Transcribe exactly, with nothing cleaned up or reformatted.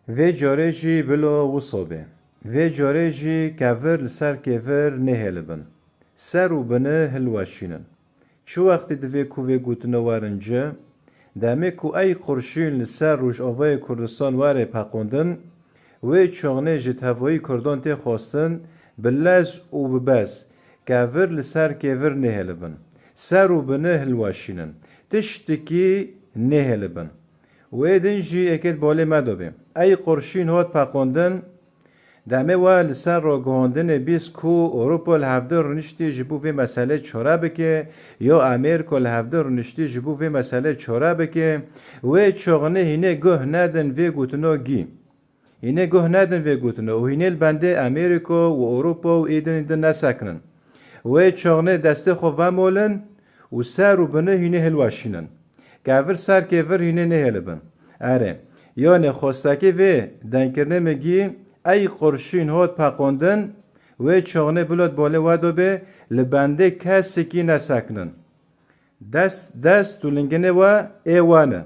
Vê carê jî bilo wisa be. Vê carê jî kevir li ser kêvir nêhêlibin. Ser û bini hilweşînin. Çi wextî divê ku vê gotino werin ci? Demê ku ey qurşîn li ser Rojavayê Kurdistan were peqondin, wê çaxnê ji tevoyî Kurdan tê xwestin, bi lez û bi bez, kevir li ser kêvir nêhêlibin. Ser û bini hilweşînin. Tiştikî nêhêlibin. Wê din jî êkêt balê me dobe. Ey qurşîn hot peqondin, demê we li ser ragihandinê bîst ku Ewropa li hevdî rûniştî ji bo vê meselê çare bike, ya Amerîka li hevdî rûniştî ji bo vê meselê çare bike, wê çaxnê hînê guh nedin vê gotino gî. Hînê guh nedin vê gotino û hînê li bendê Amerîka û Ewropa û ê din ê din nesekinin. Wê çaxnê destê xwe vemolin û ser û bini hînê hilweşînin. Kevir ser kêvir hînê nêhêlibin. Erê, yanê xwestekê vê dengkirinê min gî ey qurşîn hot peqondin, wê çaxnê bilot bolê we dobe, li bendê kesekî nesekinin. Dest, dest û linginê we ê we ne.